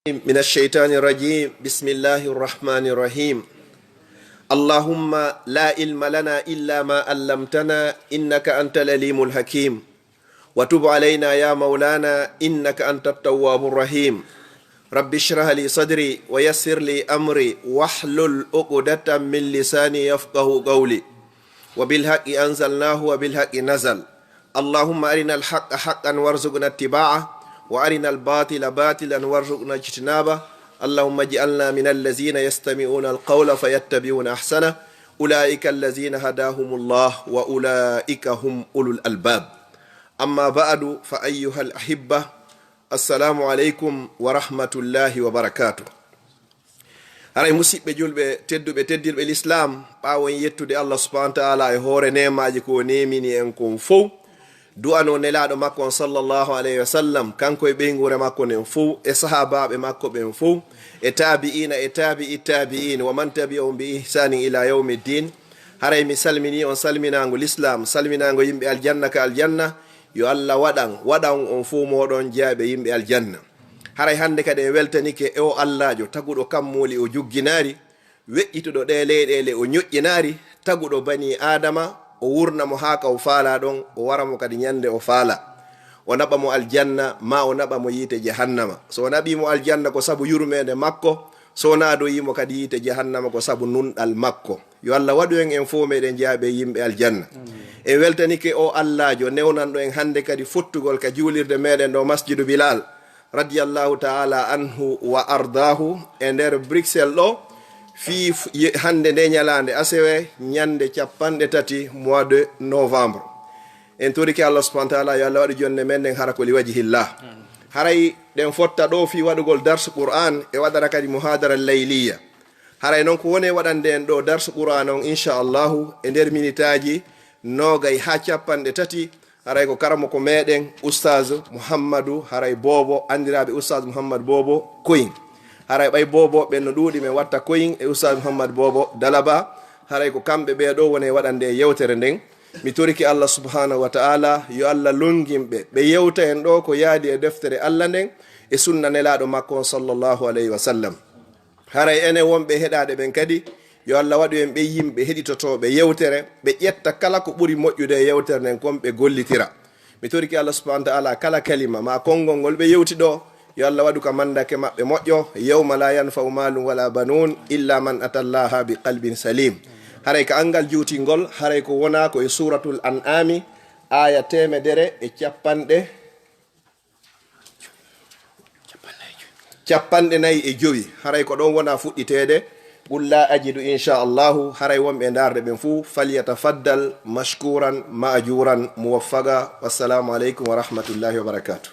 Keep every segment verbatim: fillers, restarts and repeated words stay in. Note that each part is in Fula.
من الشيطان الرجيم. بسم الله الرحمن الرحيم. اللهم لا علم لنا إلا ما علمتنا إنك أنت العليم الحكيم. وتب علينا يا مولانا إنك أنت التواب الرحيم. رب اشرح لي صدري ويسر لي أمري واحلل عقدة من لساني يفقه قولي. وبالحق أنزلناه وبالحق نزل. اللهم أرنا الحق حقا وارزقنا اتباعه، وأرنا الباطل باطلا وارزقنا اجتنابه. اللهم اجعلنا من الذين يستمعون القول فيتبعون أحسنه. أولئك الذين هداهم الله وأولئك هم أولو الألباب. أما بعد، فأيها الأحبة، السلام عليكم ورحمة الله وبركاته. Haray musiɓɓe julɓe tedduɓe, teddirɓe lislaam, ɓaawo en yettude Allah subhanahu wa ta'ala e hoore neemaaji ko o neemini en kon fow, du'ano nelaaɗo makko on sallallahu alayhi wa sallam, kanko e ɓeynguure makko nden fow, e sahaabaaɓe makko ɓen fow, e taabi'iina, e taabi'i taabi'iin, wa man tabi'ahum bi ihsanin ila yawmi ddin. Haray mi salmini on salminaango lislaam, salminaango yimɓe aljanna ka aljanna, yo Allah waɗan, waɗan on fow mooɗon jeyaaɓe yimɓe aljanna. Haray hannde kadi en weltanike e o Allaajo taguɗo kammuuli o jugginaari, weƴƴituɗo ɗee leyɗeele o ñoƴƴinaari, taguɗo banii Aadama, o wurna mo haa ka o faalaa ɗon, o wara mo kadi ñannde o faalaa. O naɓa mo aljanna, maa o naɓa mo yiite jahannama. So o naɓii mo aljanna ko sabu yurmeende makko, so o naadoyii mo kadi yiite jahannama ko sabu nunɗal makko. Yo Allah waɗu en en fow meɗen jeyaaɓe yimɓe aljanna. En weltanike o Allaajo newnanɗo en hannde kadi fottugol ka juulirde meɗen ɗo Masjidu Bilal, radiyallahu ta'ala anhu wa ardaahu, e nder Bruxelles ɗo, fii f-, ye-, hannde nde ñalaande asewe, ñannde cappanɗe tati mois de novembre. En torike Allah subhanahu wa ta'ala, yo Allah waɗu jonnde men nden hara ko li wajhillah. Haray ɗen fotta ɗo fii waɗugol darsu Qur'an e waɗana kadi muhadara layliya. Haray non ko woni e waɗande en ɗo darsu Qur'an on, inchallahu, e nder minitaaji noogay haa cappanɗe tati, haray ko karamoko meɗen, Oustaz Mouhammadou, haray Boobo, anndiraaɓe Oustaz Mouhammadou Boobo Koyin. Haray ɓay Boobo ɓen no ɗuuɗi, men watta Koyin e Oustaz Mouhammadou Boobo Dalaba, haray ko kamɓe ɓee ɗo woni e waɗande e yewtere nden. Mi torike Allah subhanahu wa ta'ala, yo Allah longin ɓe, ɓe yewta en ɗo ko yaadi e deftere Allah nden e sunna nelaaɗo makko on sallallahu alayhi wa sallam. Haray enen wonɓe heɗaaɗe ɓen kadi, yo Allah waɗu en ɓe yimɓe heɗitotooɓe yewtere, ɓe ƴetta kala ko ɓuri moƴƴude e yewtere nden kon ɓe gollitira. Mi torike Allah subhanahu wa ta'ala kala kalima maa konngol ngol ɓe yewti ɗo, yo Allah waɗu ka mandake maɓɓe moƴƴo, yawma la yanfa'u malun wala banun illa man atallaha bi qalbin salim. Haray ka anngal juutingol, haray ko wona ko e Suratul An'ami, aya teemedere e cappanɗe cappanɗe nayi e jowi, haray ko ɗon wona fuɗɗiteede. Qul la ajidu, inchallahu, haray wonɓe e ndaarde ɓen fuu, falyatafaddal mashkuran ma'juran muwaffaqa. Wassalamu aleykum wa rahmatullahi wa barakatuh.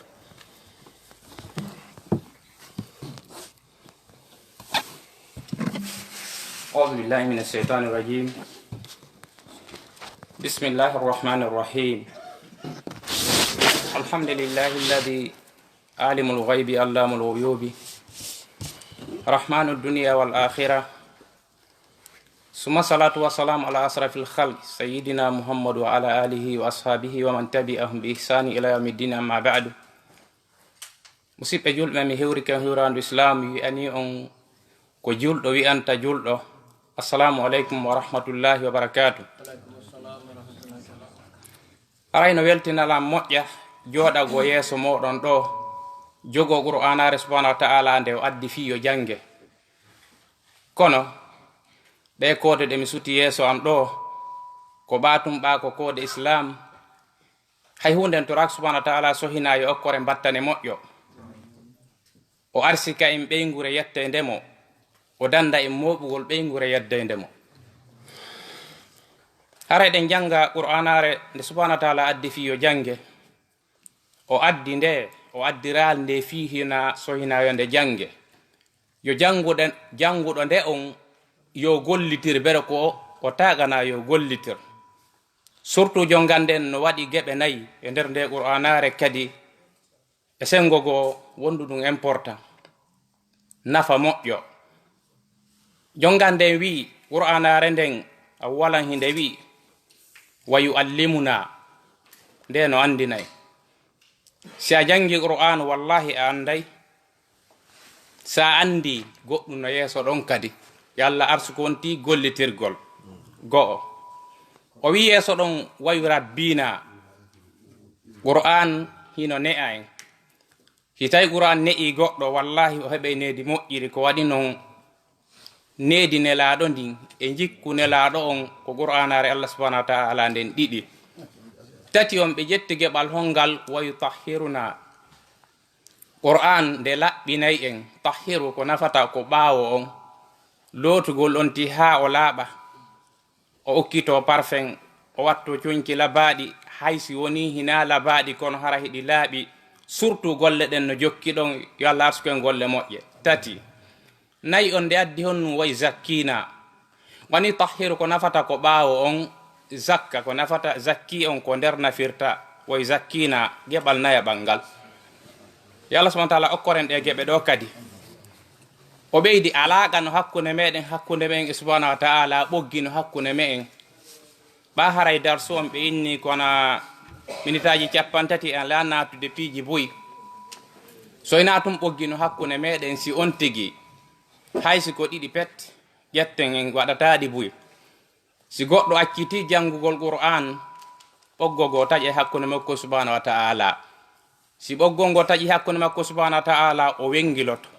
أعوذ بالله من الشيطان الرجيم. بسم الله الرحمن الرحيم. الحمد لله الذي عالم الغيب علام الغيوب رحمن الدنيا والآخرة، ثم الصلاة والسلام على أشرف الخلق سيدنا محمد وعلى آله وأصحابه ومن تبعهم بإحسان إلى يوم الدين، أما بعد. Musiɓɓe julɓe, mi hewrike on hewraandu Islaam, mi wi'anii on ko julɗo wi'anta julɗo, Assalaamu aleykum wa rahmatullaahi wa barakaatu. Haray no weltina lan moƴƴa jooɗagoo yeeso mooɗon ɗoo, jogoo Qur'aanaare Subhaanahu wa Ta'aalaa nde o addi fii yo jannge. Kono ɗee koode ɗe mi suti yeeso an ɗoo, ko ɓaa tun ɓaa ko koode Islaam. Hay huunde en toraaka Subhaanahu wa Ta'aalaa sohinaa yo okkore battane moƴƴo. O arsika en ɓeynguure yetteende mo, o dannda en mooɓugol ɓeynguure yeddeende mo. Haray eɗen jannga Qur'aanaare nde Subhaanahu wa Ta'aalaa addi fii yo jannge. O addi nde, o addi raal nde fii hina sohinaa yo nde jannge. Yo jannguɗo, jannguɗo nde on yo gollitir bere ko o taaganaa yo gollitir. Surtout jonngande en no waɗi geɓe nayi e nder nde Qur'aanaare kadi e senngo goo wondu ɗum important, nafa moƴƴo. Jonngande en wi'i, Qur'aanaare nden, awwalan hinde wi'i, "Wa yu'allimunaa", nde no anndinay. Si a janngi Qur'aanu, wallaahi a annday. Sa anndi goɗɗum no yeeso ɗon kadi, yo Allah arsuku wonti gollitirgol. Go'o. O wi yeeso ɗon wayu rabbina. Qur'an hino ne'a en. Si tawi Qur'an ne'i goɗɗo, wallahi o heɓay needi moƴƴiri. Ko waɗi non needi Nelaaɗo ndin e njikku Nelaaɗo on ko Qur'aanaare Allah subhanahu wa ta'ala nden ɗiɗi. Tati on ɓe ƴetti geɓal hongal wa yutahhiruna. Qur'an nde laɓɓinay en, tahhiru ko nafata ko ɓaawo on, lootugol on ti haa o laaɓa. O okkito parfum, o watto conci labaaɗi, hay si wonii hinaa labaaɗi, kono hara hiɗi laaɓi. Surtout golle ɗen no jokki ɗon, yo Allah arsuku en golle moƴƴe. Tati, nayi on nde addi honnu way zakkina. Wani tahhiru ko nafata ko ɓaawo on, zakka ko nafata, zakki on ko nder nafirta, way zakkina, geɓal nayaɓal ngal. Yo Allah subhanahu wa ta'ala okkoren ɗe geɓe ɗo kadi. O ɓeydi alaaqa no hakkunde meɗen, hakkunde meɗen e subhanahu wa ta'ala, ɓoggi no hakkunde meɗen. Ɓa haray darsu on ɓe inni kono minitaaji cappanɗe tati en la natude piiji buy. Soyna tun ɓoggi no hakkunde meɗen si on tigi. Hay si ko ɗiɗi pet, ƴetten en waɗataɗi buy. Si goɗɗo acciti janngugol Qur'an, ɓoggol goo taƴay hakkunde makko subhanahu wa ta'ala. Si ɓoggol ngol taƴi hakkunde makko subhanahu wa ta'ala, o wengiloto.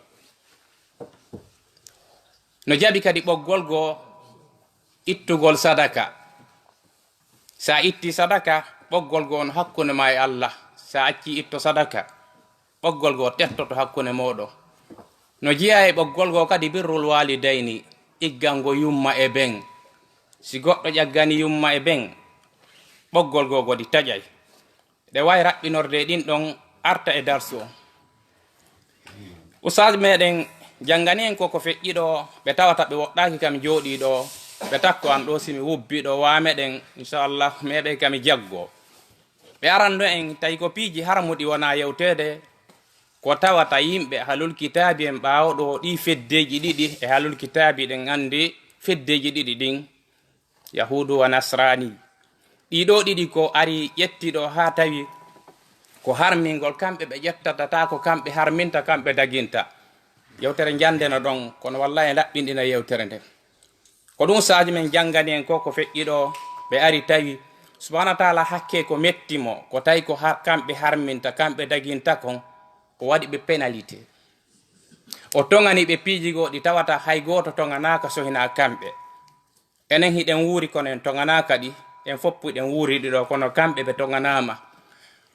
No jaɓi kadi ɓoggol goo ittugol sadaka. Sa itti sadaka, ɓoggol goo no hakkunde ma e Allah. Sa acci itto sadaka, ɓoggol goo tettoto hakkunde mooɗon. No jeyaa e ɓoggol goo kadi birrul walidayni, iggango yumma e ben. Si goɗɗo ƴaggani yumma e ben, ɓoggol goo godi taƴay. Ɗe wawi raɓɓinorde e ɗin ɗon arta e darsu on. Ustaas meɗen janngani en ko ko feƴƴi ɗo, ɓe tawata ɓe woɗɗaaki kam jooɗii ɗo, ɓe takko an ɗo si mi wubbi ɗo, waa meɗen, inchallah, meɓey kam e jaggo. Ɓe aranno en tawi ko piiji harmuɗi wona yewteede, ko tawata yimɓe halul kitaabi en ɓaawo ɗo ɗi feddeeji ɗiɗi e halul kitaabi ɗen anndi feddeeji ɗiɗi ɗin, Yahuudu wa Nasraani. Ɗii ɗoo ɗiɗi ko ari ƴetti ɗo haa tawi ko harmingol kamɓe ɓe ƴettata, taa ko kamɓe harminta, kamɓe daginta. Yewtere njannde no ɗon, kono wallahi en laɓɓinɗina yewtere nde. Ko ɗum saaji men janngani en ko, ko feƴƴi ɗo, ɓe ari tawi subhanahu wa ta'ala hakke ko metti mo, ko tawi ko har-, kamɓe harminta, kamɓe daginta kon, o waɗi ɓe pénalité. O toŋani ɓe piiji goo ɗi tawata hay gooto toŋanaaka so hinaa kamɓe. Enen hiɗen wuuri kono en toŋanaaka ɗi, en fof hiɗen wuuri ɗi ɗo kono kamɓe ɓe toŋanaama.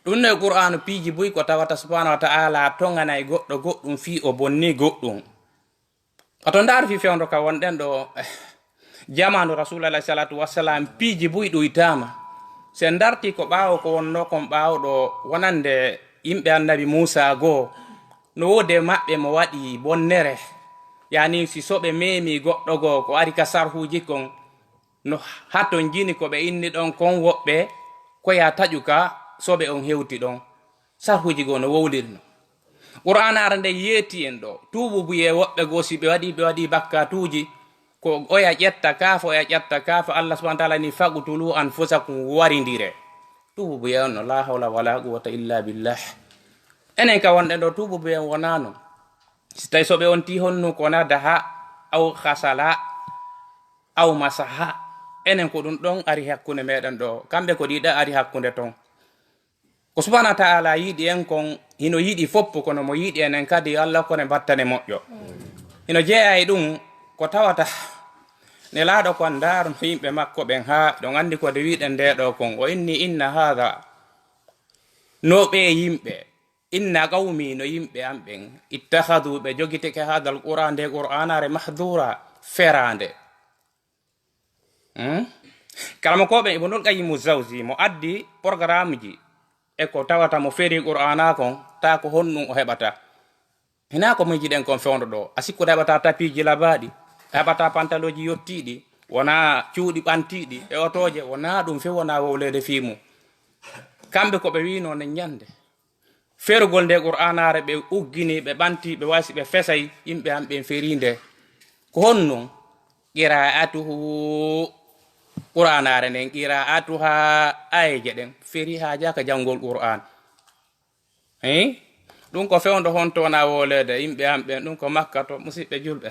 Ɗum no e Qur'aanu piiji buy ko tawata subhanahu wa ta'ala toŋanay goɗɗo goɗɗum fii o bonni goɗɗum. Oto ndaaru fii fewndo ka wonɗen ɗo, eh, jamaanu Rasuulu alayhi salaatu wassalam, piiji buy ɗuytaama. Si en ndartii ko ɓaawo ko wonnoo kon ɓaawo ɗo wonande yimɓe Annabi Muusaa goo, no woodi e maɓɓe mo waɗi bonnere. Yaani si soɓe meemi goɗɗo goo ko ari ka sarhuuji kon, no hatonjini ko ɓe inni ɗon kon woɓɓe ko yaa taƴu ka soɓe on hewti ɗon. Sarhuuji goo no wowliri no. Qur'aanaare nde yeeti en ɗo. Tuubu buyee woɓɓe goo si ɓe waɗi, ɓe waɗi bakkaatuuji, ko oya ƴetta kaafa, oya ƴetta kaafa. Allah subhanahu wa ta'ala ni, "Faqtulu anfusakum," warindire. Tuubu buyee on no, la hawla wala quwwata illa billah. Enen ka wonɗen ɗo, tuubu buyee on wonaa non. Si tawi soɓe on tii honnu ko nadaha, aw khasala, aw masaha. Enen ko ɗum ɗon ari hakkunde meɗen ɗo. Kamɓe ko ɗiɗa ari hakkunde ton. Ko subhanahu wa ta'ala yiɗi en kon, hino yiɗi foppu, kono mo yiɗi enen kadi, Allah kono battane moƴƴo. Hino jeeya e ɗum ko tawata Nelaaɗo kon ndaaro no yimɓe makko ɓen haa ɗon anndi ko de wiɗen nde ɗo kon. O inni, "Inna hadha," no ɓe yimɓe, "inna qawmi," no yimɓe am ɓen, "ittakhadhu," ɓe jogitike, "hadha al-Qur'an," nde Qur'aanaare, "mahdura," feraande. Hmm? Karamokooɓe Ibnul Qayyim Zawzi mo addi programmeji e ko tawata mo feri Qur'aana kon, taa ko honɗum o heɓata. Hinaa ko miijiɗen kon fewndo ɗo. A sikkude heɓata tapiiji labaaɗi, a heɓata pantalooji yottiiɗi, wonaa cuuɗi ɓantiiɗi e otooje, wonaa ɗum few, wonaa wowleede fii mum. Kamɓe ko ɓe wiinoo nden ñannde. Ferugol nde Qur'aanaare, ɓe uggini, ɓe ɓanti, ɓe wasi, ɓe fesay, yimɓe am ɓen feri nde. Ko honno? Qira'atuhu, Qur'aanaare nden, qira'atuha, ayeeje ɗen, feri haajaaka janngol Qur'aan. Eh? Ɗum ko fewndo honto wona wooleede yimɓe am ɓen, ɗum ko Makka to, musiɓɓe julɓe.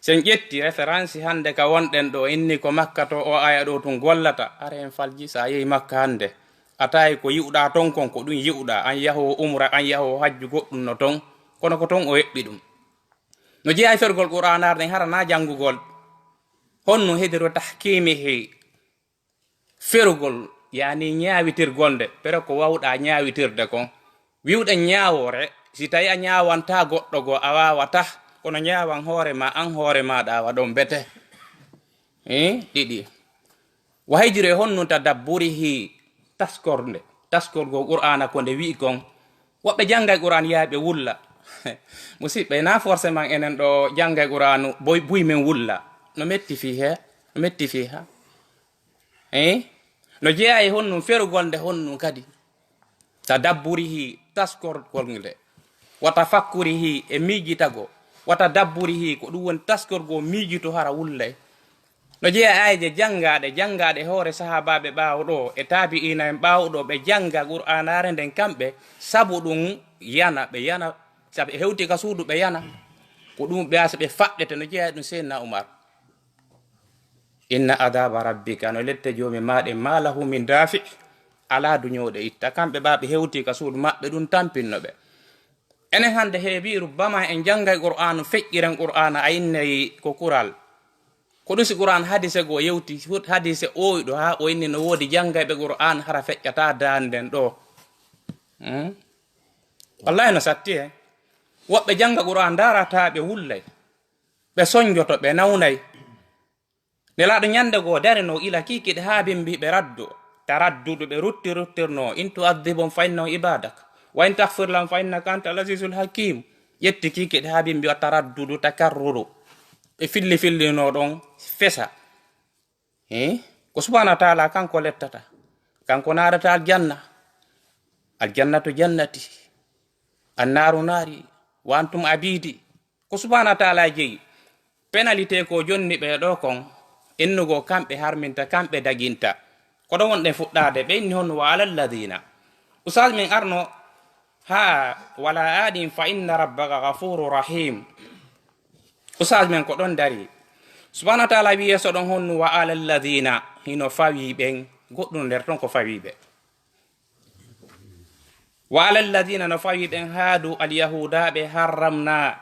Sen ƴetti référence hannde ka wonɗen ɗo, inni ko Makka to o aya ɗo tun gollata, hara en falji, sa yehi Makka hannde, a tawi ko yi'uɗa ton kon, ko ɗum yi'uɗa, an yahowo umra, an yahowo hajju, goɗɗum no ton, kono ko ton o eɓɓi ɗum. No jeeya e fergol Qur'aanaare nden, hara na janngugol. Honno hediro tahkimihi, ferugol, yani ñaawitirgol nde, pere ko wawɗa ñaawitirde kon. Wi'uɗen ñaawoore, si tawi a ñaawanta goɗɗo goo, a waawata, kono ñaawan hoore ma, an hoore maaɗa, awa ɗon bete. Eh, ɗiɗi. Wa hijri, e honno tadabburihi, taskorde, taskorgol Qur'aana ko nde wi'i kon. Woɓɓe janngay Qur'aan yaha ɓe wulla. Musiɓɓe, na forcément enen ɗo janngay Qur'aanu, boy, buy men wulla. No metti fii he, no metti fii ha. Eh? No jeeya e honno ferugol nde honno kadi. Tadabburihi, taskorgol nde. Wa tafakkurihi, e miijitago. Wa tadabburihi, ko ɗum woni taskorgol, miijito hara wullay. No jeeya e aayeeje janngaaɗe, janngaaɗe hoore sahaabaaɓe ɓaawo ɗo, e taabi'iina en ɓaawo ɗo, ɓe jannga Qur'aanaare nden kamɓe, sabu ɗum yana, ɓe yana, sabu ɓe hewti ka suudu ɓe yana. Ko ɗum ɓe asa ɓe faɗɗete, no jeeya e ɗum Seydina Umar. Inna adaba rabbika, no lette joomi maaɗe, ma lahu min dafi, alaa duñooɗe itta. Kamɓe ɓa ɓe hewti ka suudu maɓɓe, ɗum tampinno ɓe. Enen hannde heewi, rubbama en janngay Qur'aanu, feƴƴiren Qur'aana, a innay ko kural. Ko ɗum si Qur'aan hadise goo yewti, hut-, hadise ooyɗo haa o inni no woodi janngayɓe Qur'aan hara feƴƴata daande nden ɗo. Hmm? Wallahi no satti he. Woɓɓe jannga Qur'aan ndaarata ɓe wullay. Ɓe sonjoto, ɓe nawnay. Nelaaɗo ñannde goo darinoo ila kiikiiɗe haa bimbi ɓe raddo. Taraddudu ɓe rutti ruttirnoo, "In tu'adhibhum fa innahum ibadak, wa in taghfir lahum fa innaka antal azizul hakim." Ƴetti kiikiiɗe haa bimbi o taraddudu, takarruru. Ɓe filli fillinoo ɗon fesa. Eh? Ko subhanahu wa ta'ala kanko lettata. Kanko naarata aljanna. Aljannatu jannati. Annaaru naari. Wa antum abidi. Ko subhanahu wa ta'ala jeyi. Penalité ko jonni ɓe ɗo kon, innugo kamɓe harminta, kamɓe daginta. Ko ɗon wonɗen fuɗɗaade, ɓe inni honno wa alal ladina. Ustaz men arno haa wala aɗin fa inna rabbaka ghafuru rahim. Ustaz men ko ɗon dari. Subhanahu wa ta'ala wi yeeso ɗon honno wa alal ladina. Hino fawi ɓen, goɗɗum nder ton ko fawi ɓe. Wa alal ladina, no fawi ɓen haadu alyahuudaaɓe, harramna,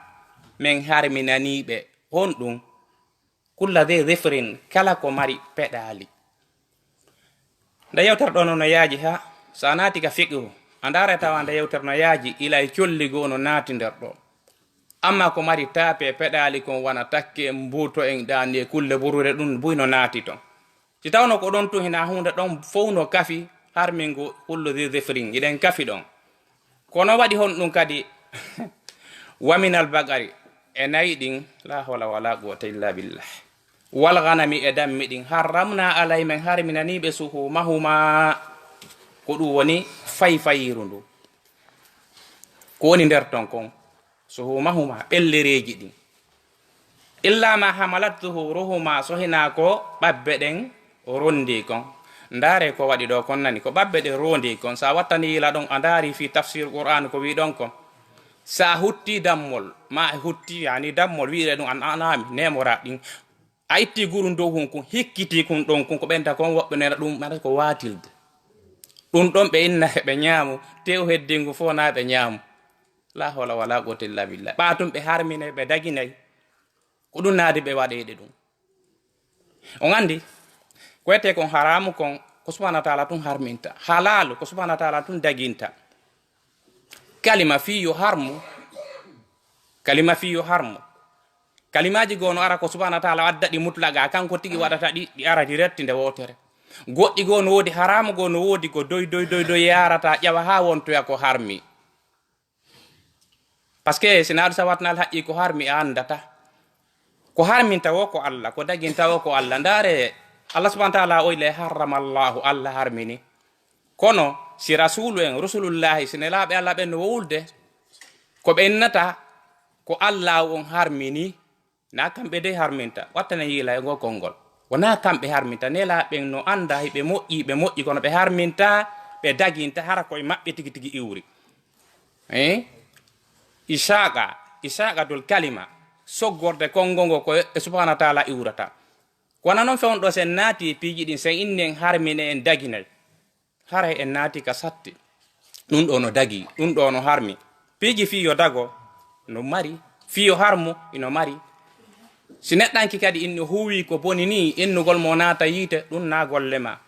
men harminanii ɓe. Honɗum? Kulla dhi dhifrin, kala ko mari peɗaali. Nde yewtere ɗo no yaaji ha, so a naati ka fiqhu, a ndaara tawa nde yewtere no yaaji ila e colli goo no naati nder ɗo. Amma ko mari taape, peɗaali kon wona takke, mbuuto en, ɗaani e kulle buruure, ɗum buy no naati ton. Si tawno ko ɗon tun hina huunde ɗon fow no kafi, harmingu kullu dhi dhifrin, hiɗen kafi ɗon. Kono waɗi honɗum kadi? Wa minal baqari, e nayi ɗin, la hawla wala quwwata illa billah. Wal ghanami, e dammi ɗin, harramna alay, men harminanii ɓe suhumahuma, ko ɗum woni fayfayiru ndu. Ko woni nder ton kon, suhumahuma, ɓellereeji ɗin. Illa ma hamalat zuhuruhuma, so hinaa ko ɓabbe ɗen rondi kon. Ndaare ko waɗi ɗo kon nani, ko ɓabbe ɗen rondi kon. Sa wattani yila ɗon, a ndaari fii tafsir Qur'an ko wi ɗon kon. Sa hutti dammol, ma hutti, yani dammol wi'ire ɗum an anami, nemora ɗin. A itti gurun dow hun kun, hikkiti kun ɗon kun, ko ɓenta kon woɓɓe nena ɗum, mana ko watilde. Ɗum ɗon ɓe inna heɓe ñaamu, tew heddingu fof na ɓe ñaamu. La hawla wala quwwata illa billah. Ɓa tum ɓe harminay, ɓe daginay. Ko ɗum naadi ɓe waɗeyde ɗum. On anndi, ko wiyetee kon haraamu kon, ko subhanahu wa ta'ala tun harminta. Halaalu, ko subhanahu wa ta'ala tun daginta. Kalima fii yo harmu. Kalima fii yo harmu. Kalimaaji goo no ara ko subhanahu wa ta'ala adda ɗi mutlaqa, kanko tigi waɗata ɗi, ɗi ara direct nde wootere. Goɗɗi goo no woodi haraamu, goo no woodi ko doy, doy, doy, doy yaarata, ƴawa haa wontoya ko harmi. Parce que si na aɗa sawatna alhaqqi ko harmi a anndata. Ko harminta wo ko Allah, ko daginta wo ko Allah. Ndaare, Allah subhanahu wa ta'ala o ile harrama Allahu, Allah harmini. Kono si rasulu en, rusulullahi, si nelaaɓe Allah ɓen no wowlude, ko ɓe innata ko Allah on harmini, na kamɓe dey harminta. Wattane yiila e ngol konngol. Wona kamɓe harminta, nelaaɓe ɓen no annda hiɓe moƴƴi, ɓe moƴƴi, kono ɓe harminta, ɓe daginta, hara koye maɓɓe tigi tigi iwri. Eh? Isaaqa, Isaaqa dul kalima, soggorde konngo ngo ko e subhanahu wa taala iwrata. Kono noon fewndo sen naati piiji ɗin, sen inni en harmine en daginay. Haray en naati ka satti. Ɗum ɗo no dagi, ɗum ɗo no harmi. Piiji fii yo dago, no mari. Fii yo harmu, ino mari. Si neɗɗanki kadi inni huuwi ko boni nii, innugol mo naata yiite, ɗum naa golle ma.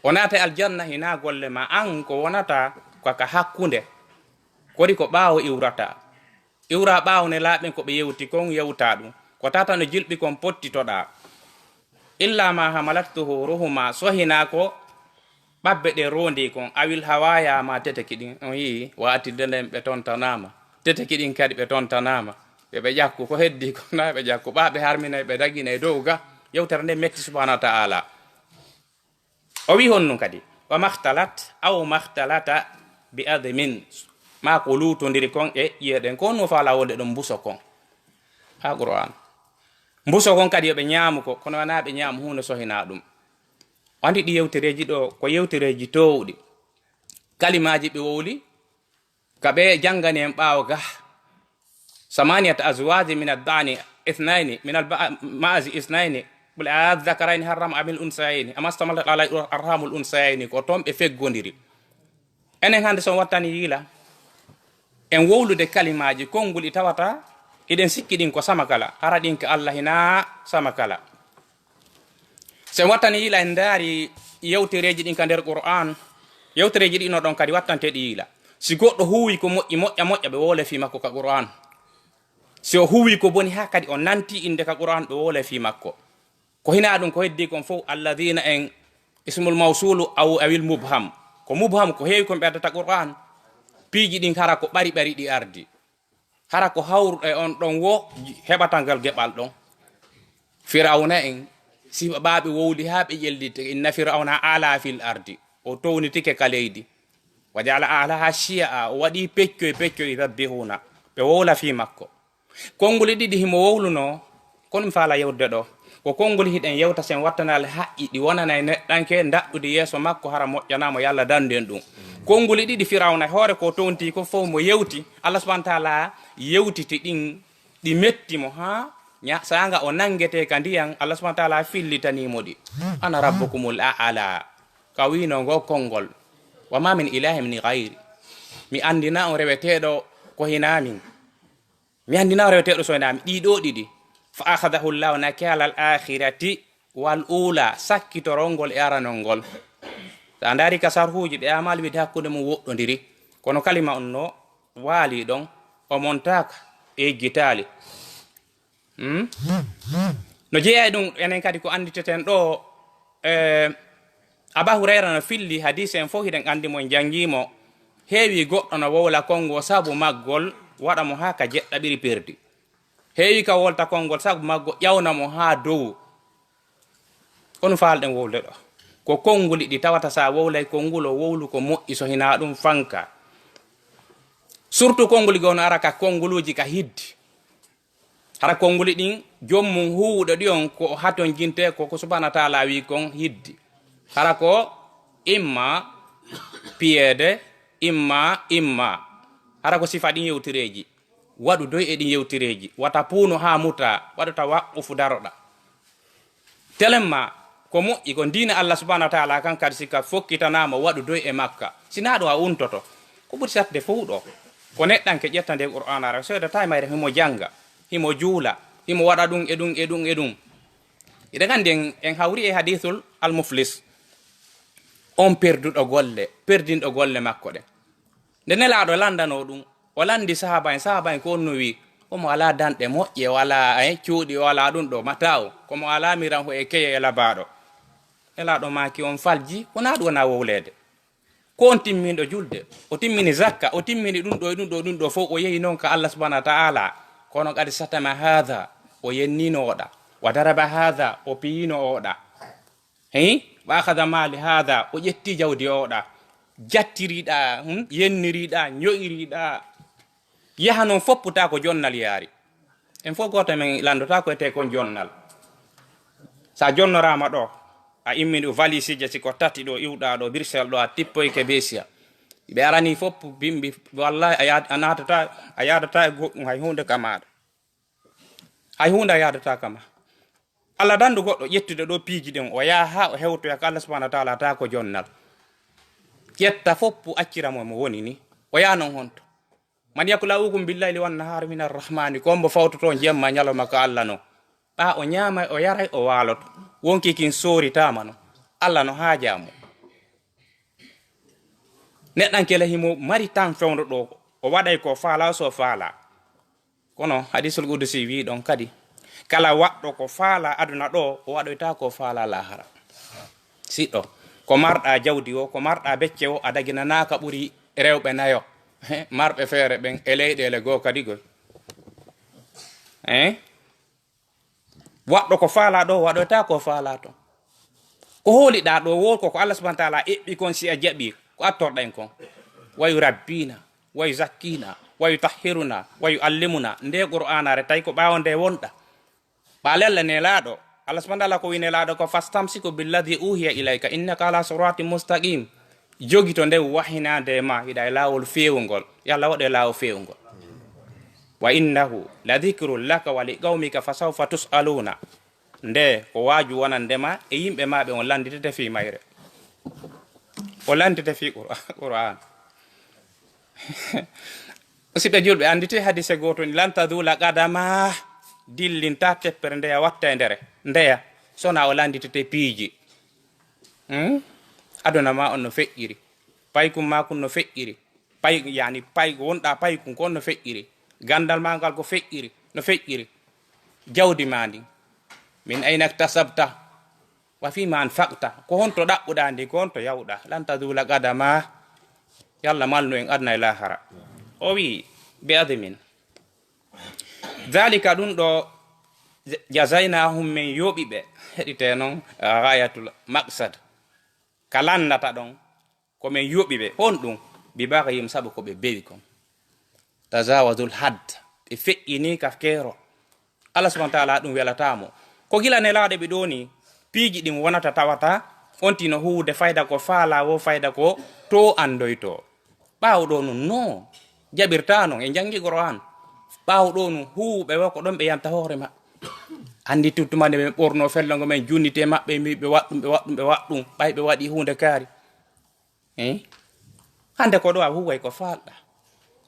O naata aljanna, hinaa golle ma. An ko wonata ko ka hakkunde. Kori ko ɓaawo iwrata. Iwra ɓaawo ne laaɓen ko ɓe yewti kon yewta ɗum. Ko tata no jilɓi kon pottitoɗaa. Illa ma hamalat zuhuruhuma, so hinaa ko ɓabbe ɗe rondi kon, awil hawaya ma teteki ɗin. On yii, waati denden ɓe tontanaama. Teteki ɗin kadi ɓe tontanaama. Yo ɓe ƴakku ko heddi kon, na ɓe ƴakku. Ɓaa ɓe harminay, ɓe daginay dow ga. Yewtere nde metti subhanahu wa ta'ala. O wi honɗum kadi? Wa makhtalat aw makhtalata bi admin. Ma ko luutondiri kon e ƴi'eɗen. Ko honno faala wonde ɗon mbuso kon? Ha Qur'an. Mbuso kon kadi yo ɓe ñaamu ko, kono wanaa ɓe ñaamu huunde sohinaa ɗum. O anndi ɗi yewtereeji ɗo, ko yewtereeji toowɗi. Kalimaaji ɓe wowli, ka ɓe janngani en ɓaawo ga. Samaniyata azwaji min ad-da'ni ithnayni, min al-ma'zi ithnayni. Qul adh-dhakarayni harrama amil unsayayni, amma ishtamalat alayhi arhamul unsayayni. Ko toon ɓe feggondiri. Enen hannde so on wattani yiila, en wowlude kalimaaji konnguli tawata hiɗen sikki ɗin ko sama kala, hara ɗin ka Allah hinaa sama kala. So en wattani yiila en ndaari yewtereeji ɗin ka nder Qur'an, yewtereeji ɗin no ɗon kadi wattanteeɗi yiila. Si goɗɗo huuwi ko moƴƴi, moƴƴa, moƴƴa, ɓe wowlay fii makko ka Qur'an. Si o huuwi ko boni haa kadi o nanti innde ka Qur'an, ɓe wowlay fii makko. Ko hinaa ɗum ko heddi kon fof, alladhina en ismul mawsulu aw awil mubham. Ko mubham ko heewi kon ɓe addata Qur'an. Piiji ɗin hara ko ɓari ɓari ɗi ardi. Hara ko hawruɗo e on ɗon wo heɓata ngal geɓal ɗon. Firawna en, si ɓaaɓe wowli haa ɓe ƴelliti, inna firawna ala fil ardi. O townitike ka leydi. Wa ja'ala ahlaha shiya'a, o waɗi peccoy peccoy yuzabbihuna. Ɓe wowla fii makko. Konnguli ɗiɗi himo wowluno, kono mi faala yewtude ɗo. Ko konnguli hiɗen yewta sen wattanaali haqqi ɗi wonanay neɗɗanke ndaɗɗudi yeeso makko hara moƴƴanaamo yo Allah dandu en ɗum. Konnguli ɗiɗi Firawna hoore ko townti ko fof mo yewti, Allah subhanahu wa taala yewtiti ɗin, ɗi metti mo haa ña-, saanga o nanngete ka ndiyan, Allah subhanahu wa taala fillitanii mo ɗi. Ana rabbukumul a'la. Ka wiino ngo konngol. Wa ma min ilahin min ghayri. Mi anndina on reweteeɗo ko hinaa min. Mi anndina reweteeɗo so hinaa mi. Ɗii ɗoo ɗiɗi. Fa akhadahu Allahu nakala al-akhirati wal ula, sakkitorol ngol e aranol ngol. So a ndaari ka sarhuuji, ɓe amal wiide hakkunde mum woɗɗondiri. Kono kalima on no waali ɗon, o montaaka, e yeggitaali. Hmm? No jeyaa e ɗum, enen kadi ko annditeten ɗo, eh, Aba Hurayra no filli hadiise en fof, hiɗen anndi mo, en janngii mo. Heewi goɗɗo no wowla konngol sabu maggol, waɗa mo haa ka jeɗɗaɓiri perdi. Heewi ka wolta konngol sabu maggo, ƴawna mo haa dow. Kono faalɗen wowlde ɗo. Ko konnguli ɗi tawata sa wowlay konngul o wowlu ko moƴƴi so hinaa ɗum fanka. Surtout konnguli goo no ara ka konnguluuji ka hiddi. Hara konnguli ɗin, joom mum huuwuɗo ɗi on ko o hatonjinte ko, ko subhanahu wa taala wi kon hiddi. Hara ko imma piyeede, imma, imma. Hara ko sifa ɗin yewtireeji. Waɗu doy e ɗin yewtireeji. Wata puunu haa muta, waɗu tawaqquf daroɗa. Telemma ko moƴƴi, ko diina Allah subhanahu wa taala kan kadi, si ka fokkitanaama, waɗu doy e makka. Sinaa ɗum a untoto. Ko ɓuri satde fof ɗo, ko neɗɗanke ƴetta nde Qur'aana ara, seedata e mayre himo jannga, himo juula, himo waɗa ɗum e ɗum e ɗum e ɗum. Hiɗen anndi en, en hawri e hadiisul al-muflis, on perduɗo golle, perdinɗo golle makko ɗen. Nde Nelaaɗo lanndano ɗum, o lanndi sahaaba en, sahaaba en ko on no wi'i, omo alaa danɗe moƴƴe, o alaa, eh, cuuɗi, o alaa ɗum ɗo, mata o, ko mo alaa miran ho e keye e labaaɗo. Nelaaɗo maaki on falji, ko naa ɗum wona wowleede. Ko on timminɗo julde, o timmini zakka, o timmini ɗum ɗo e ɗum ɗo, ɗum ɗo fof, o yehi noon ka Allah subhanahu wa ta'ala. Kono kadi satama haada, o yennino oɗa. Wa daraba haada, o piyino oɗa. Hey, wa akhadha mali haada, o ƴetti jawdi oɗa. Jattiriɗa, hmm, yenniriɗa, ño'iriɗa. Yaha noon fopputa ko jonnal yaari. En fof gooto men lanndota ko etee kon jonnal. Sa jonnoraama ɗo, a immini valisije si ko tati ɗo iwɗa ɗo, Bruxelles ɗo, a tippoyke Bessiya. Ɓe arani fof bimbi, wallahi, a yaad-, a naatata, a yaadata e goɗɗum, hay huunde kamaɗa. Hay huunde a yaadata kama. Allah dandu goɗɗo ƴettude ɗo piiji ɗin, o yaha haa o hewtoya ko Allah subhanahu wa ta'ala, taa ko jonnal. Ƴetta fof accira mo mo woni ni. O yaha non honto. Man yakla'ukum billayli wan nahari min arrahmani. Ko mbo fawtoto jemma ñalawma ka Allah no. Ɓa o ñaamay, o yaray, o waaloto. Wonki kin sooritaama no. Allah no haajaa mo. Neɗɗankela himo mari tan fewndo ɗo. O waɗay ko faala, so faala. Kono hadisul qudusi wi ɗon kadi, kala waɗɗo ko faala aduna ɗo, o waɗoyta ko faala lahara. Siɗɗo, ko marɗa jawdi o, ko marɗa becce o, a daginanaaka ɓuri rewɓe nayo marɓe feere ɓen e leyɗeele goo kadi goy. Eh? Waɗɗo ko faala ɗo, waɗoyta ko faala ton. Ko hooliɗa ɗo, woo ko, ko Allah subhanahu wa ta'ala eɓɓi kon, si a jaɓi, ko attorɗen kon. Wa yurabbina, wa yuzakkina, wa yutahhiruna, wa yuallimuna. Nde Qur'aanare tawi ko ɓaawo nde wonɗa. Ɓa lella nelaaɗo. Allah subhanahu wa ta'ala ko wi nelaaɗo ko, "Fastamsiku billadhi uhiya ilayka innaka ala siratin mustaqim." Jogito nde wahinaade ma, hiɗa e laawol feewungol. Yo Allah waɗu e laawol feewungol. "Wa innahu la dhikrun laka wa li qawmika fa sawfa tus'aluna." Nde ko waaju wonande ma e yimɓe ma ɓe, on lannditete fii mayre. O lannditete fii Qur'a-, Qur'an. Musidɓe julɓe, anndite hadise gooto ni, "Lan tazula qadama," dillinta teppere ndeya, watta e ndere, ndeya, sona o lannditete piiji. Hmm? Aduna ma on no feƴƴiri, paykun ma kun no feƴƴiri, pay, yani, pay, wonɗa paykun kon no feƴƴiri, ganndal ma ngal ko feƴƴiri, no feƴƴiri, jawdi ma ndin, min ayna iktasabta, wa fima anfaqta, ko honto ɗaɓɓuɗa ndi, ko honto yawɗa? Lan tazula qadama. Yo Allah malnu en aduna e lahara. O wi, bi admin. Dhalika, ɗum ɗo, jazaynahum, men yoɓi ɓe. Heɗite non, ghayatul maqsad. Ka landata ɗon, ko men yoɓi ɓe. Honɗum? Bi baghihim, sabu ko ɓe bewi kon. Tajawazul hadd. Ɓe feƴƴini ka keero. Allah subhanahu wa ta'ala ɗum welata mo. Ko gila nelaaɗo ɓe ɗo ni, piiji ɗin wonata tawata, on tino huwude fayda ko faala wo, fayda ko to andoyto. Ɓaawo ɗo nun, no jaɓirta non, e janngi Qur'an. Ɓaawo ɗo nun, huwuɓe wo ko ɗon ɓe yanta hoore maɓɓe. Andi tuttuma nde men ɓorno fello ngo men junniti e maɓɓe, mi ɓe waɗɗum, ɓe waɗɗum, ɓe waɗɗum, ɓay ɓe waɗi huunde kaari. Eh? Hande ko ɗo a huway ko faalɗa.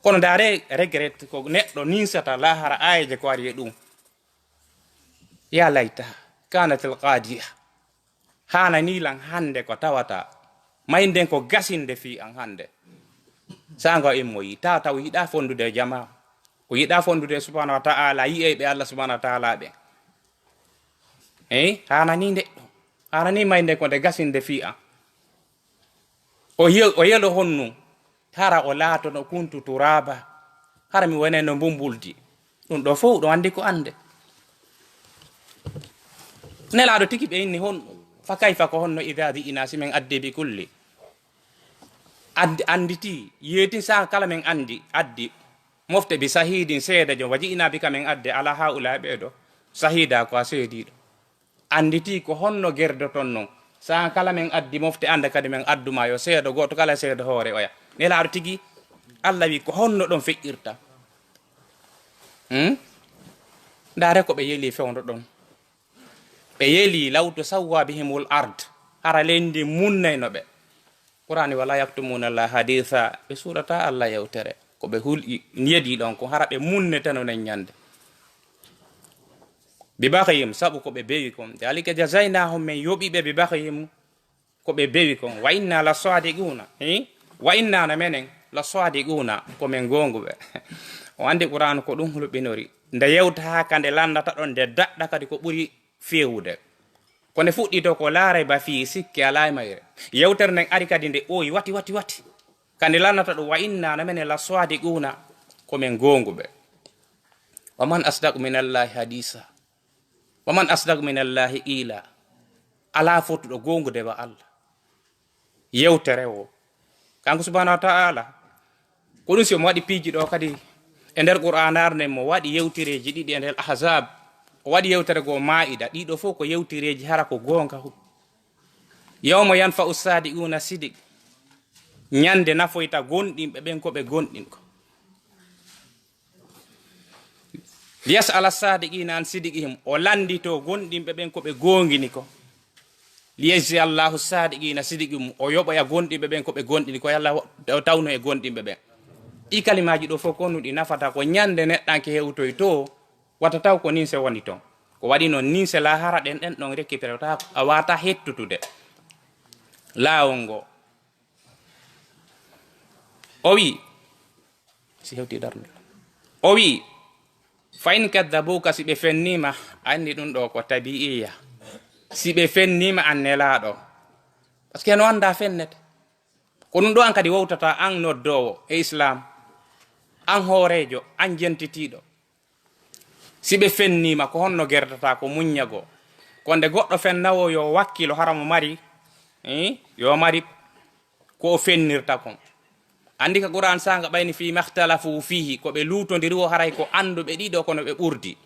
Kono ndaare regret ko neɗɗo ninsata lahara aayeje ko ari e ɗum. Ya layta kanatil qadiya. Hana ni lan hande ko tawata. Maynden ko gasinde fii an hande. Sango immoyi, ta taw yiɗa fondude e jama. O yiɗa fondude subhanahu wa ta'ala, yi'ay ɓe Allah subhanahu wa ta'ala ɓe. Eh? Hana ni neɗɗo. Hana ni maynden ko nde gasinde fii an. O ye-, o yelo honnu, hara o laatono kuntu turaba, hara mi wonayno mbumbuldi. Ɗum ɗo fof ɗo anndi ko annde. Nelaaɗo tigi ɓe inni honɗum? Fa kayfa, ko honno, ida ji'ina, si men addi bi kulli. Addi, annditi, yeetin sa kala men anndi, addi, mofte bi sahidin, seedejo, wa ji'ina bika, men adde ala haula ɓeeɗo, sahida, ko a seediiɗo. Annditi ko honno gerdoton non. Sa kala men addi mofte annde kadi men adduma yo seedo gooto kala seedo hoore oya. Nelaaɗo tigi, Allah wi ko honno ɗon feƴƴirta. Hmm? Ndaare ko ɓe yeli fewndo ɗon. Ɓe yeli lawtu sawwa bihimul ard. Hara leydi munnayno ɓe. Qur'ani wala yaktumuna Allah haditha. Ɓe suuɗata Allah yewtere. Ko ɓe hul-, yedi ɗon ko hara ɓe munneteno nen ñande. Bi baghihim, sabu ko ɓe bewi kon. Dalika jazaynahum, men yoɓi ɓe bi baghihim, ko ɓe bewi kon. Wa inna la sadiquna. Hi? Wa inna na menen la sadiquna, ko men gonguɓe. O andi Qur'an ko ɗum huluɓinori. Nde yewta haa ka nde landata ɗon, nde daɗɗa kadi ko ɓuri feewude. Ko nde fuɗɗi to ko laaray ba fii sikke alaa e mayre. Yewtere nden ari kadi nde ɓooyi wati, wati, wati. Ka nde lannata ɗum, wa inna na menen la sadiquna, ko men goonguɓe. Wa man asdaqu min Allahi hadisa. Wa man asdaqu min Allahi qila. Alaa fotuɗo goongude ba Allah. Yewtere o. Kanko subhanahu wa ta'ala, ko ɗum si omo waɗi piiji ɗo kadi e nder Qur'aanaare nden, mo waɗi yewtereeji ɗiɗi e nder Ahzab, o waɗi yewtere goo Maa'ida, ɗiɗo fof ko yewtereeji hara ko goonga hu-, yawma yanfa'u sadiquna sidiq. Ñande nafoyta gonɗinɓe ɓen ko ɓe gonɗin ko. Liyas'ala sadiqina an sidiqihim, o lanndito gonɗinɓe ɓen ko ɓe goongini ko. Liyajzi Allahu sadiqina sidiqihim, o yoɓoya gonɗinɓe ɓen ko ɓe gonɗini ko, yo Allah tawnu e gonɗinɓe ɓen. Ɗi kalimaaji ɗo fof ko honɗum ɗi nafata? Ko ñande neɗɗanke hewtoyto, wata taw ko ninse woni ton. Ko waɗi noon ninse laahara ɗen, ɗen ɗon récupéré, wata a waata hettutude laawol ngo. O wi, si hewti darnde. O wi, "Fa in kaddabuka", si ɓe fennima, anndi ɗum ɗo ko tabi'iya. Si ɓe fennima an nelaaɗo, parce que no annda fennete. Ko ɗum ɗo an kadi wowtata, an noddoowo e Islam, an hooreejo, an jentitiiɗo. Si ɓe fennima, ko honno gerdata? Ko muññago. Ko nde goɗɗo fennawo yo wakkilo hara mo mari, eh, yo mari ko o fennirta kon. Anndi ka Qur'an saanga ɓayni fi mahtalafu fihi, ko ɓe luutondiri o haray ko annduɓe ɗiɗo kono ɓe ɓurdi.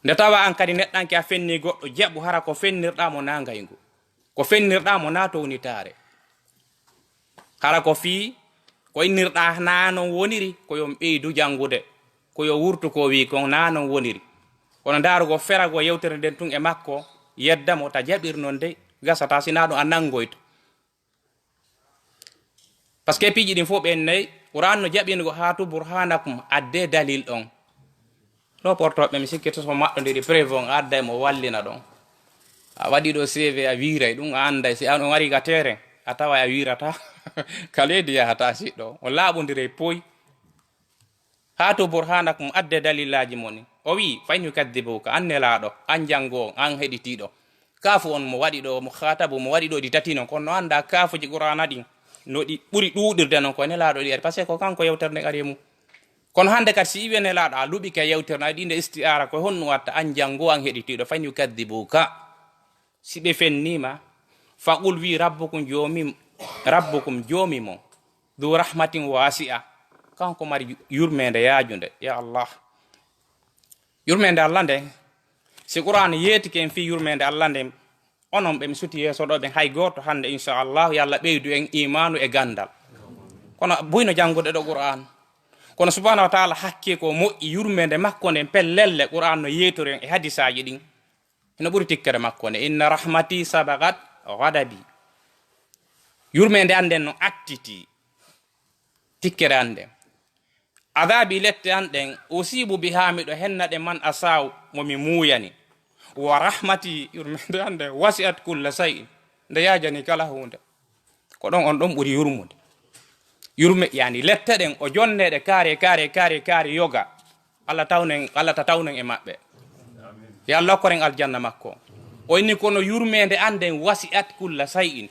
Nde tawa an kadi neɗɗanke a fenni goɗɗo jaɓu hara ko fennirɗa mo na ngayngu. Ko fennirɗa mo na townitaare. Hara ko fii ko innirɗa na non woniri, ko yo on ɓeydu janngude, ko yo wurtu ko wii kon na non woniri. Kono ndaarugol feragol yewtere nden tun e makko, yedda mo ta jaɓir non dey, gasata si na ɗum a nanngoyto. Parce que piiji ɗin fof ɓen nayi, Qur'an no jaɓingo, "Haatu burhanakum", adde dalil ɗon. Ɗo portoɓe mi sikki to so maɗɗondiri preuve on adda e mo wallina ɗon. A waɗi ɗo C V a wiiray ɗum, a anday si an on ari ga terrain, a tawa a wiirata. Ka leydi yahata siɗɗo. O laaɓondiray poy. "Haatu burhanakum", adde dalilaaji mon. O wi, "Fa in yukaddibuka", an nelaaɗo, an janngo on, an heɗitiiɗo. Kaafu on mo waɗi ɗo, mo khatabu, mo waɗi ɗo ɗi tati non. Kono no annda kaafuji Qur'ana ɗin, no ɗi ɓuri ɗuuɗirde non ko nelaaɗo ɗi ari. Parce que ko kanko yewtere nden ari e mum. Kono hannde kadi si iwi nelaaɗo a luɓike yewtere no ɗi nde isti'ara ko honno watta an janngo an heɗitiiɗo, "Fa in yukaddibuka", si ɓe fennima, "fa qul", wi, "Rabbukum", joomi, "Rabbukum", joomi mon, "du rahmatin wasi'a", kanko mari yurmeende yaajunde. Ya Allah, yurmeende Allah nden, si Qur'an yeetike en fii yurmeende Allah nden, onon ɓe mi suti yeeso ɗo ɓen, hay gooto hannde, inchallahu, yo Allah ɓeydu en imaanu e ganndal. Kono buyno janngude ɗo Qur'an. Kono subhanahu wa taala hakkee ko moƴƴi, yurmeende makko nden pellelle Qur'an no yeetori en e hadisaaji ɗin. Hino ɓuri tikkere makko nde, "Inna rahmati sabaqat ghadabi." Yurmeende an nden no attiti tikkere an nden. "Adhabi", lette an ɗen, "usibu biha", miɗo henna ɗe, "man asau", mo mi muuyani. "Wa rahmati", yurmeende an nden, "wasi'at kulla shay'in", nde yaajani kala huunde. Ko ɗon on ɗon ɓuri yurmude. Yurme, yani lette ɗen, o jonne ɗe kaare, kaare, kaare, kaare yoga. Allah tawnen, Allah ta tawnen e maɓɓe. Yo Allah okkoren aljanna makko. O inni kono yurmeende an nden, "wasi'at kulla shay'in",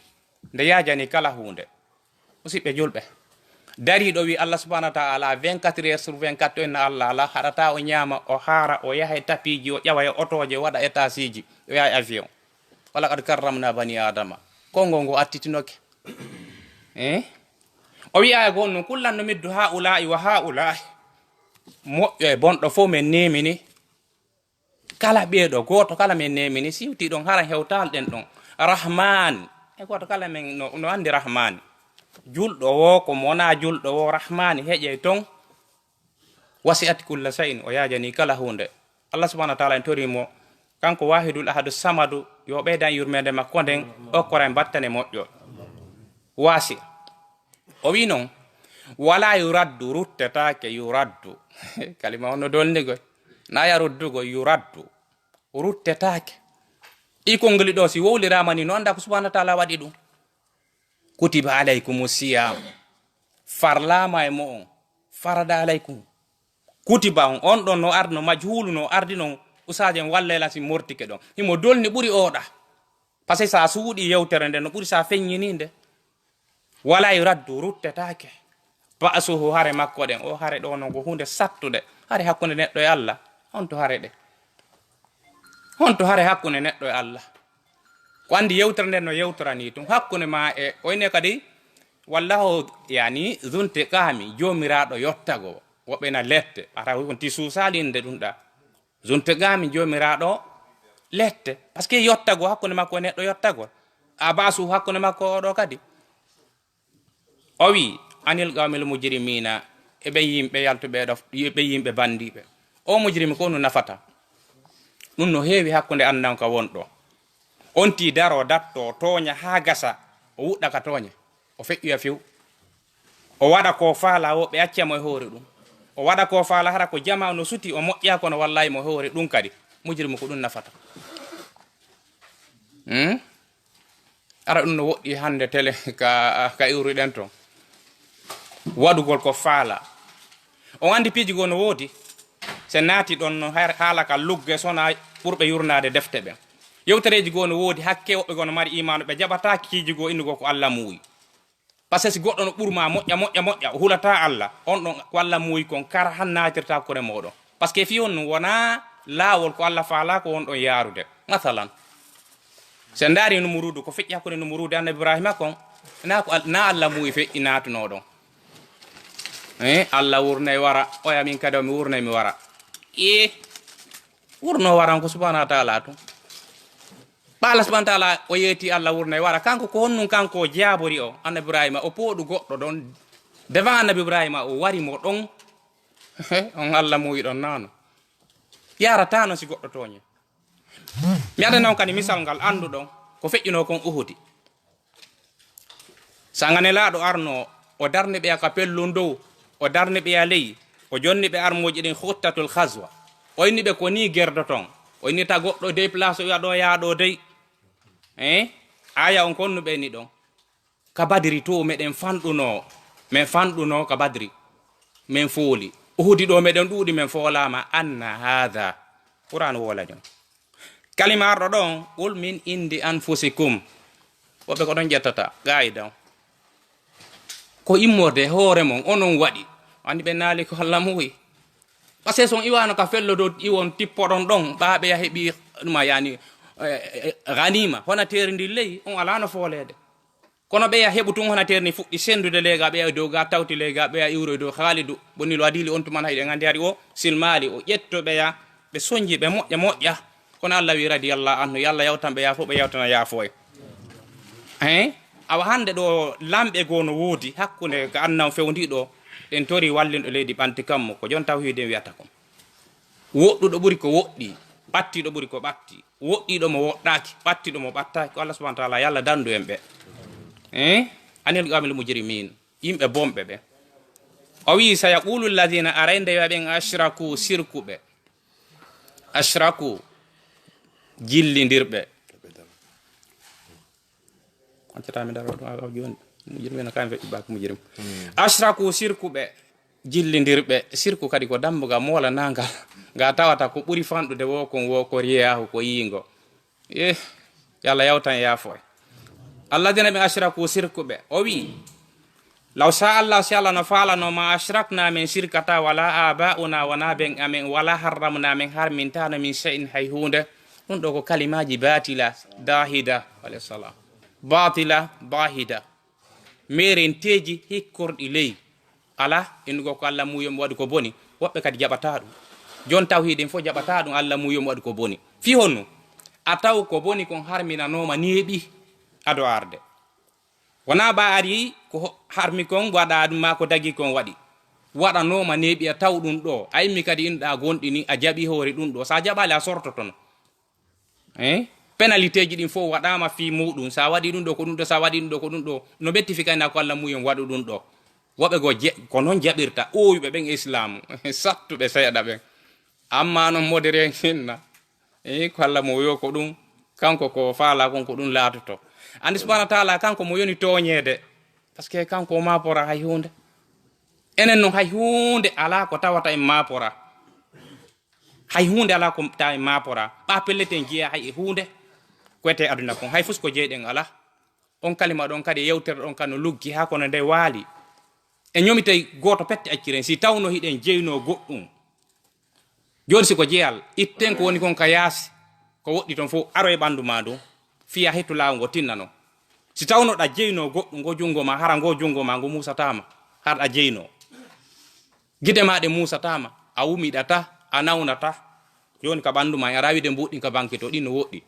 nde yaajani kala huunde. Musidɓe julɓe, dariiɗo wi Allah subhanahu wa ta'ala vingt-quatre heures sur vingt-quatre, o inna Allah ala, haɗata o ñaama, o haara, o yaha e tapiiji, o ƴawa e otooje, o waɗa étageji, o yaha e avion. "Wa laqad karramna bani Adama." Konngol ngo attitinoke. Eh? O wi'a e goo non, "Kullan numiddu ha'ula'i wa ha'ula'i." Moƴƴo e bonɗo fof men nemini. Kala ɓeeɗo, gooto kala men nemini, siwti ɗon, hara hewtal ɗen ɗon. Rahman, e gooto kala men no, no anndi Rahman. Julɗo wo, ko mo wona julɗo wo, Rahman heƴey ton. "Wasi'at kulla shay'in", o yaajani kala huunde. Allah subhanahu wa ta'ala en tori mo, kanko Wahidul Ahadu Samadu, yo ɓeydan yurmeende makko nden, okkora en battane moƴƴo. Wasi. O wi non, "Wala yuraddu", ruttetaake, yuraddu. Kalima on no dolnigo. Na ya ruddugo, yuraddu. Ruttetaake. Ɗi konngoli ɗo, si wowliraama ni, no annda ko subhanahu wa ta'ala waɗi ɗum. "Kutiba alaykumu siyam." Farlaama e mo'on. Farada alaykum. Kutiba on, on ɗon no ardi, no majhulu no ardi non, usaaje en wallay lan si mortike ɗon. Himo dolni ɓuri oɗa. Parce que sa suuɗi yewtere nde, no ɓuri sa feññini nde. "Wala yuraddu", ruttetaake. "Ba'suhu", hare makko ɗen. O hare ɗo non ko huunde sattude. Hare hakkunde neɗɗo e Allah. Honto hare ɗe? Honto hare hakkunde neɗɗo e Allah? Ko anndi yewtere nden no yewtorani tun. Hakkunde ma e, o ine kadi, "Wallahu", yani, "zuntiqami", joomiraaɗo yottago. Woɓɓe na lette. Ara on ti suusaali inde ɗum ɗa. Zuntiqami, joomiraaɗo lette. Parce que yottago hakkunde makko e neɗɗo yottago. A ba'su hakkunde makko oɗo kadi. O wi, "Anil qawmil mujrimina," e ɓen yimɓe yaltuɓe ɗo, ɓen yimɓe bandiiɓe. O mujrimi ko nu nafata? Ɗum no heewi hakkunde anndan ka won ɗo. On tii daro, datto, tooña haa gasa, o wuɗɗa ka tooñe. O feƴƴoya few. O waɗa ko faala, woɓɓe acca mo e hoore ɗum. O waɗa ko faala, hara ko jamaa no suti, o moƴƴa, kono wallaahi mo e hoore ɗum kadi. Mujrimi ko ɗum nafata. Hmm? Ara ɗum no woɗɗi hannde tele ka, ka iwruɗen ton. Waɗugol ko faala. On anndi piiji goo no woodi. Se naati ɗon no har-, haala ka lugge sona ɓurɓe yurnaade defte ɓen. Yewtereeji goo no woodi hakke woɓɓe goo no mari imaanu ɓe jaɓataa kiiji goo innugol ko Alla muuyi. Parce que si goɗɗo no ɓurma moƴƴa, moƴƴa, moƴƴa, o hulataa Alla, on ɗon ko Alla muuyi kon kara han naatirtaa kure mooɗon. Parce que fii honɗum wonaa laawol ko Alla faalaa ko won ɗon yaarude. Masalan, si en ndaari Numuruudu, ko feƴƴi hakkunde Numuruudu e Annabi Ibraahiima kon, naa ko Al-, naa Alla muuyi feƴƴi naatunoo ɗon. Eh, Alla wurnay wara, oya min kadi o mi wurnay mi wara. Eh, wurnoo wara on ko Subhaanahu wa Taala tun. Ɓa Allah subhanahu wa taala o yeeti Allah wurnay wara. Kanko ko honɗum kanko o jaabori o? Annabi Ibrahima o pooɗu goɗɗo ɗon. Devant Annabi Ibrahima o wari mo ɗon. On Allah muuyi ɗon nano. Yarata non si goɗɗo tooñi. Mi adana on kadi misal ngal annduɗon ko feƴƴunoo kon Uhudi. Sanga Nelaaɗo arno, o darni ɓe ka pellun dow, o darni ɓe a ley, o jonni ɓe armooji ɗin, khuttatul ghazwa. O inni ɓe ko nii gerdoton. O inni ta goɗɗo dey place o wi'a ɗo yaa ɗo dey. Eh? Aya on konnu ɓe ni ɗon. Ka Badri to meɗen fanɗuno, men fanɗuno ka Badri. Men fooli. Uhudi ɗo meɗen ɗuuɗi men foolaama. Anna hadha. Qur'an wolaño. Kalima arɗo ɗon, "Qul min indi anfusikum." Woɓɓe ko ɗon ƴettata, qaida on. Ko immorde e hoore mon, onon waɗi. Anndi ɓe naali ko Allah muuyi. Parce que si on iwaano ka fello dow iwon tippoɗon ɗon, ɓaaɓe ya heɓi ɗuma yani, eh, eh, ganima, hona teeri ndi ley, on alaano fooleede. Kono ɓeya heɓu tun hona teeri ni fuɗɗi sendude ley ga, ɓeya dow ga tawti ley ga, ɓeya iwroy dow Haalidu, boni lo adili on tuman hayɗe ngandi hari o silmaali, o ƴetto ɓeya, ɓe sonji ɓe moƴƴa moƴƴa. Kono Allah wi radiyallahu anhu, yo Allah yawtan ɓe yaafo, ɓe yawtana yaafo e. Hein? Awa hande ɗo lamɓe goo no woodi hakkunde ka annan fewndi ɗo, ɗen tori wallinɗo leydi ɓanti kammu, ko jon tawhiidin wiyata kon. Woɗɗuɗo ɓuri ko woɗɗi, ɓattiɗo ɓuri ko ɓatti, woɗɗiɗo mo woɗɗaaki, ɓattiɗo mo ɓattaaki, ko Allah subhanahu wa taala, yo Allah dandu en ɓe. Eh? Anil qawmil mujrimin, yimɓe bonɓe ɓe. O wi, "Sayaqulu alladhina," aray nde wi'a ɓen, "ashraku," sirkuɓe. Ashraku, jillindirɓe. Accata mi daro ɗum awa jooni. Mujirmi na kam feƴƴi bak mujirmi. Ashraku, sirkuɓe, jillindirɓe. Sirku kadi ko dambuga moola nanga. Nga tawata ko ɓuri fanɗude wo kon wo ko riyahu ko yingo. Eh, yo Allah yawtan yaafo e. Alladhina ɓe ashraku, sirkuɓe. O wi, "Law sha Allah, si Allah no faalano, ma ashrakna, min sirkata, wala aba'una, wona ɓen amen, wala harramna, min harmintano, min shay'in, hay huunde." Ɗum ɗo ko kalimaaji baatila, daahida, alayhi salam. Baatila, daahida. Meerenteeji hikkorɗi ley. Ala, innugol ko Allah muuyi o mi waɗi ko boni. Woɓɓe kadi jaɓataa ɗum. Jon tawhiidin fof jaɓataa ɗum, Allah muuyi o mi waɗi ko boni. Fii honno? A taw ko boni kon harminanooma neeɓi ado arde. Wonaa ɓa ari ko ho-, harmi kon waɗa ɗum maa ko dagi kon waɗi. Waɗanooma neeɓi a taw ɗum ɗo. A immi kadi inɗa gonɗini, a jaɓi hoore ɗum ɗo. So a jaɓaali a sortotono. Eh? Penaliteeji ɗin fof waɗaama fii muuɗum. So a waɗi ɗum ɗo ko ɗum ɗo, so a waɗi ɗum ɗo ko ɗum ɗo. No ɓetti fii kayna ko Allah muuyi o mi waɗu ɗum ɗo. Woɓɓe goo je-, ko non jaɓirta. Ooyuɓe ɓen e Islaamu. Sattuɓe seeɗa ɓen. Amma non modere hinna. Eh, ko Allah mo yo ko ɗum, kanko ko faala kon ko ɗum laatoto. Anndi subhanahu wa taala kanko mo yoni tooñeede, parce que kanko o maapora hay huunde. Enen non hay huunde alaa ko tawata en maapora. Hay huunde alaa ko tawa en maapora. Ɓa pelleten jeya hay e huunde. Ko wete aduna kon, hay fus ko jeyɗen alaa. On kalima ɗon kadi e yewtere ɗon kadi no luggi haa kono nde waali. E ñomitay gooto pette acciren, si tawno hiɗen jeynoo goɗɗum. Jooni si ko jeyal, itten ko woni kon ka yaasi, ko woɗɗi ton fof, aro e ɓanndu ma ndun, fiya hettu laawol ngo tinnano. Si tawno ɗa jeynoo goɗɗum, ngo junngo ma, hara ngo junngo ma, ngo muusataa ma, hara ɗa jeynoo. Gite ma ɗe muusataa ma, a wumiɗataa, a nawnataa. Jooni ka ɓanndu ma, a rawide mbuɗɗin ka banki to, ɗin no woɗɗi.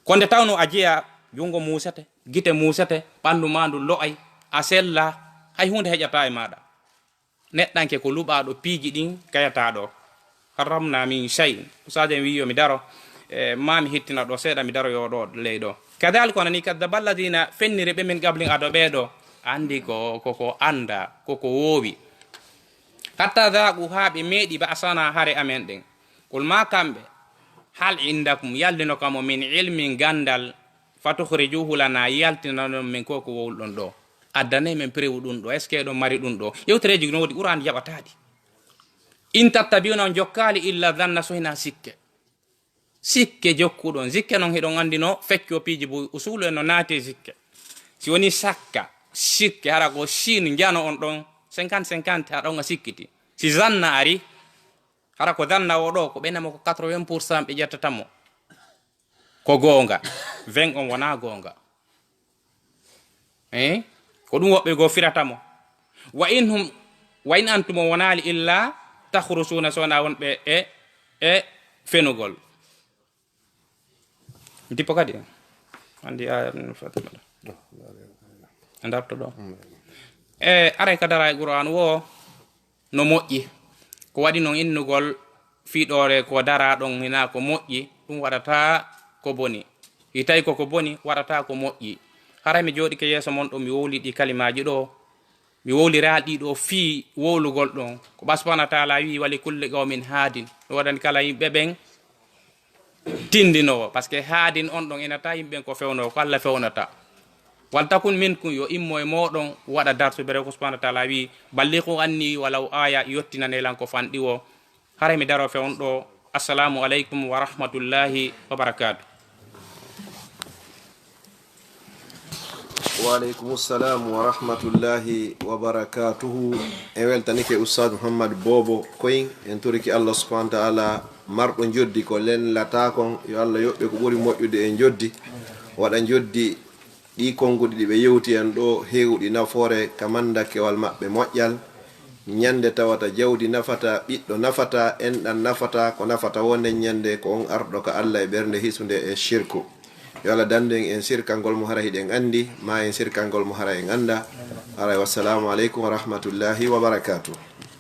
Ko nde tawno a jeya, junngo muusete, gite muusete, ɓanndu ma ndu lo'ay, a sella, Hay huunde heƴataa e maaɗa. Neɗɗanke ko luɓaaɗo piiji ɗin kayataa ɗo. Harramna min shay. Usaajo en wi'i yo mi daro, e, maa mi hittina ɗo seeɗa, mi daro yo ɗo ley ɗo. Kadhalika wona ni kaddaba alladhina fenniri ɓe min qablihim ado ɓee ɗo. Anndi ko, ko, ko annda, ko ko woowi. Hatta dhaqu haa ɓe meeɗi ba'sana hare amen ɗen. Qul maa kamɓe, hal indakum yaltino kamo min ilmin ganndal, fatukhrijuhu lana yaltinanon min ko ko wowluɗon ɗo. Addanee men preuve ɗum ɗo, est-ce que eɗon mari ɗum ɗo? Yewtereeji no woodi, Qur'an jaɓataɗi. In tattabi'una on jokkaali illa dhanna so hinaa sikke. Sikke jokkuɗon, sikke non hiɗon anndi no fecco piiji buy usulu en no naati e sikke. Si woni sakka, sikke hara ko Chine njano on ɗon cinquante cinquante haɗon a sikkiti. Si zanna ari, hara ko zanna o ɗo, ko ɓe namo ko quatre-vingts pour cent ɓe ƴettata mo. Ko goonga. Vingt on wonaa goonga. Eh? Ko ɗum woɓɓe goo firata mo. Wa in hum, wa in antum on wonaali illa takhrusuuna so wonaa wonɓe e, e fenugol. Dippo kadi. Anndi aya ɗum Fatima ɗo. A darto ɗo. E aray ka dara e Qur'an wo no moƴƴi. Ko waɗi non innugol fiɗoore ko dara ɗon hinaa ko moƴƴi, ɗum waɗataa ko boni. Si tawi ko ko boni, waɗataa ko moƴƴi. Haray mi jooɗike yeeso mon ɗo, mi wowli ɗi kalimaaji ɗo, mi wowliraali ɗi ɗo fii wowlugol ɗon. Ko Ɓaa subhanahu wa taala wi'i, "Wa li kulli qawmin haadin." Mi waɗani kala yimɓe ɓen tindinoowo, parce que haadin on ɗon ina tawi yimɓe ɓen ko fewnoo, ko Alla fewnata. "Wal takun minkum," yo immo e mooɗon waɗa darsu, bere ko subhanahu wa taala wi'i, "Ballighu anni walaw aya," yottinane lan ko fanɗi o. Haray mi daro fewn ɗo. Assalamu aleykum wa rahmatullahi wa barakatuh. Wa aleykum salam wa rahmatullahi wa barakatuhu. En weltanike Ustaz Muhammad Bobo Koyin. En torike Allah subhanahu wa ta'ala marɗo njoddi ko lenlataa kon. Yo Allah yoɓɓe ko ɓuri moƴƴude e njoddi. Waɗa njoddi ɗi konnguɗi ɗi ɓe yewti en ɗo heewuɗi nafoore ka manndakewal maɓɓe moƴƴal. Ñannde tawata jawdi nafataa, ɓiɗɗo nafataa, enɗan nafataa, ko nafata woo nden ñannde ko on arɗo ka Allah e ɓernde hisunde e sirku. Yo Allah danndu en en sirkangol mo hara hiɗen anndi, maa en sirkangol mo hara en anndaa. Haray, wassalaamu aleykum wa rahmatullaahi wa barakaatuh.